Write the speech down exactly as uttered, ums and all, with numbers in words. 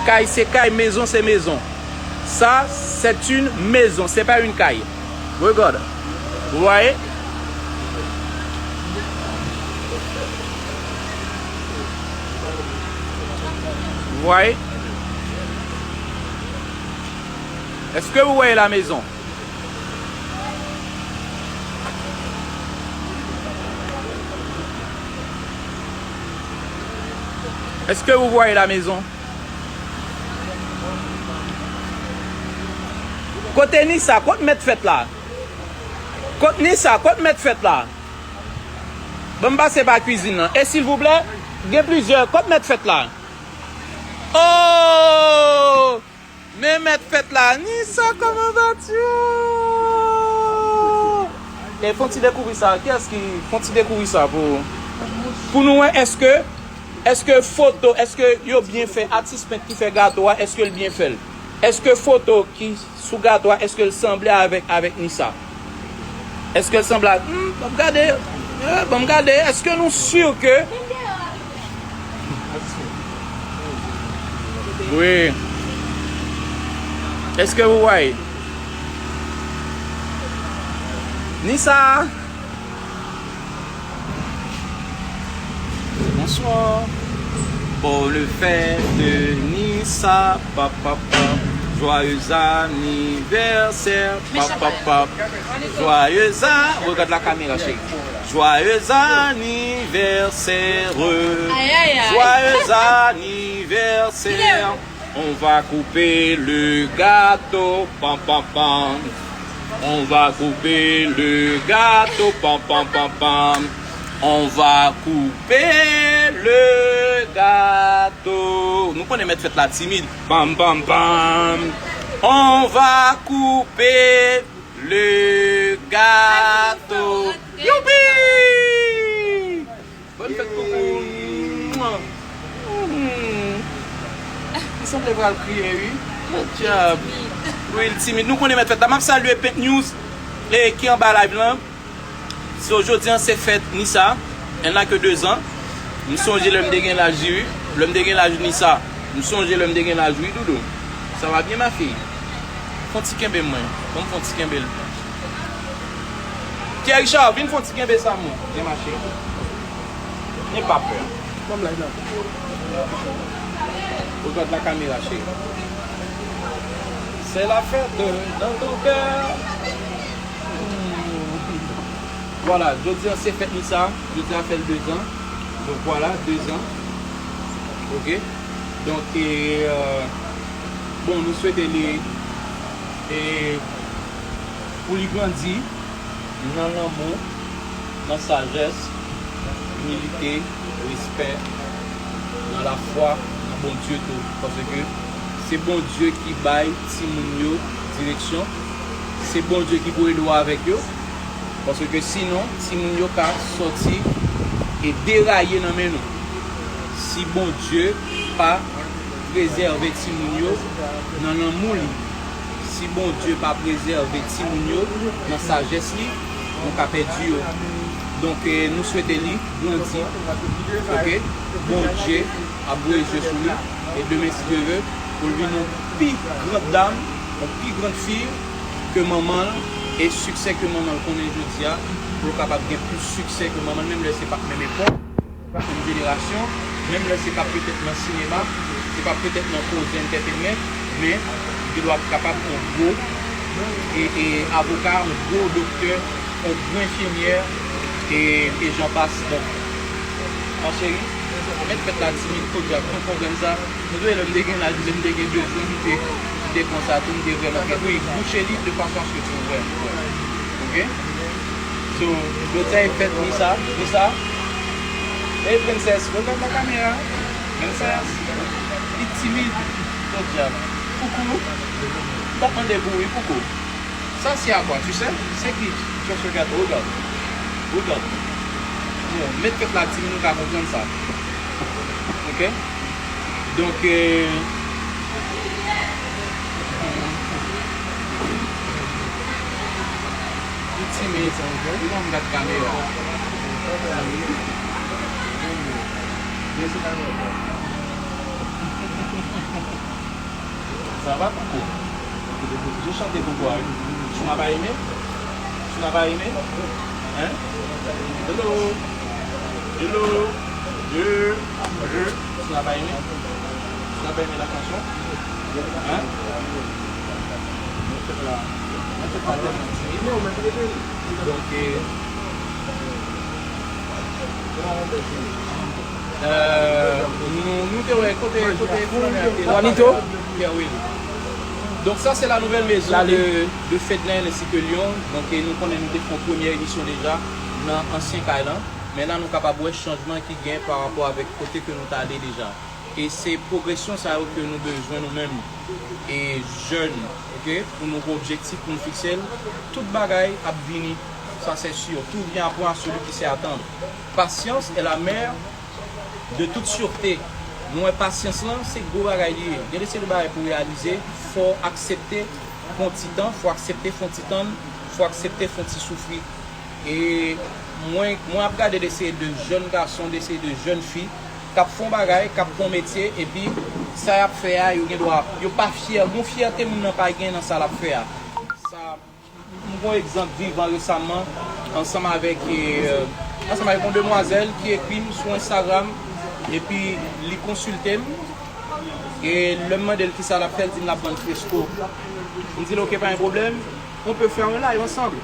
Kay se kay, maison c'est maison. Ça, c'est une maison, c'est pas une caille. Regarde. Vous voyez? Vous voyez? Est-ce que vous voyez la maison? Est-ce que vous voyez la maison? Kote Nisa? Kot mèt fèt la? Kot Nisa? Kot mèt fèt la? Ban m pase pa kwizin nan. E silvouplè, gen plizyè. Kot mèt fèt la? Oh! Men mèt fèt la, Nisa, comment vas-tu? E fon ti dekouvri sa, kiyès ki fon ti dekouvri sa pou, pou nou wè, èske, èske foto, èske yo byen fè, atis pent ki fè gato a, èske l byen fè l? Èske foto ki sou gato a, èske l sanble avèk, avèk Nisa? Èske l sanble a, hmm, ban m gade, eh, ban m gade, èske nou si ke Wi. Est-ce que vous voyez? Nisa. Bonsoir. Bonne fête, Nisa. Pa, pa, pa. Joyeux anniversaire. Pa, pa, pa. Joyeux a-, regarde la caméra, chérie. Joyeux anniversaire. Aïe, aïe, aïe. Joyeux anniversaire. On va couper le gâteau. Pam, pam, pam. On va couper le gâteau. Pam, pam, pam, pam. On va couper le gâteau. Nou konnen mèt fèt la timid. Pam, pam, pam. On va couper le gâteau. Youpi! Bòn fèt pou ou. Mwa. Hmm. Li sanble pral kriye, wi. Good job. Wi, l timid. Nou konnen mèt fèt la. M ap salye Pink News, e, ki anba live lan. So, jodi an se fèt Nisa. Elle n'a que deux ans. M sonje lè m te gen laj li, wi. Lè m te gen laj Nisa. M sonje lè m te gen laj, wi, doudou. Ça va bien, ma fille? Fon ti kenbe mwen. Ban m fon ti kenbe l. Pierre Richard, vin fon ti kenbe sa, mwen. Byen mache. N'aie pas peur. Ban m laj la. Regarde la caméra, chérie. C'est la fête dans ton cœur. Hmm. Vwala, jodi an se fèt Nisa. Jodi a fè l dezan. Donk, vwala, dezan. Ok. Donk, e, euh, bon, nou swete li, e, pou li grandi nan lanmou, nan sajès, imilite, respè, nan lafwa, nan Bondye tou. Paske se Bondye ki bay timoun yo direksyon. Se Bondye ki pou ede w avèk yo. Paske sinon, timoun yo ka sòti e deraye nan men nou. Si Bondye pa prezève timoun yo nan lanmou li, si Bondye pa prezève timoun yo nan sajès li, nou ka pèdi yo. Donk, eh, nou swete li grandi, ok? Bondye ap voye je sou li, e demen, si Dye vle, pou l vin yon pi grand dam, yon pi grand fi ke manman l, e siksè ke manman l konnen jodi a, pou l kapab gen plis siksè ke manman l, menm lè se pa menm epòk, se pa menm jenerasyon, menm lè se pa petèt nan sinema, se pa petèt nan koze entertainment, men li dwa kapab yon gwo, e, e, avoka, yon gwo doktè, yon gwo enfimyè, e, e jan pase. Donk, ma chérie, mèt fèt la timid, podyab, konn pwoblèm sa. Nou te wè lè m te gen laj, lè m te gen dezan, m te, m te konsa tou, m te vrèman gen. Wi, bouche li de fason aske pou wè. Ok? So, jodi a e fèt Nisa, Nisa. Ey, princess, regarde la caméra. Princess, li timid. Podyab. Koukou. M t ap mande pou ou, wi, koukou. Ça, c'est à quoi? Tu sais? C'est qui? Cherche, regarde, regarde. Regarde. Bon, mèt fèt la timid, nou ka konprann sa. Ok? Donk, euh, li timid, li pa vle gad kamera. Sa va, Koko? Yo chante Koko a, wi. Tu n'as pas aimé? Tu n'as pas aimé? Hein? Hello? Hello? Je, je, tu n'as pas aimé? Tu n'as pas aimé la chanson? Hein? Mwen fèk la, mwen fèk la tèlman timid. Donk, euh, euh, nou, nou te wè kote, kote gouvènè a te la. Juanito? Pierre Will. Donk, sa se la nouvèl mezon de, de Fednaelle ensi ke Lyon. Donk, e nou konnen nou te fè yon premyè emisyon deja nan ansyen kay lan. Men la, nou kapab wè chanjman ki gen pa rapò avèk kote ke nou t ale deja. E se pwogresyon sa yo ke nou bezwen nou menm, e jèn, oke, pou nou gen objektif, pou nou fikse l. Tout bagay ap vini, sa se si. Tout vient à point à celui qui sait attendre. Patience est la mère de toute sûreté. Nou wè pasyans lan, se gwo bagay li ye. Gen de seri de bagay pou reyalize, fò w aksepte fè yon ti tan, fò w aksepte fè yon ti tann, fò w aksepte fè yon ti soufri. E mwen, mwen ap gade de seri de jèn gason, de seri de jèn fi k ap fè yon bagay, k ap fè yon metye, epi sa y ap fè a, yo gen dwa, yo pa fyè, gon fyète moun nan pa gen nan sa l ap fè a. Sa, m gon egzanp vivan resaman, ansanm avèk, e, ansanm avèk yon demwazèl ki ekri m sou Instagram, epi li konsilte m, e lè m mande l kisa l ap fè, l di m l ap vann fresko. M di l, oke, pa gen pwoblèm, on peut faire un live ensemble.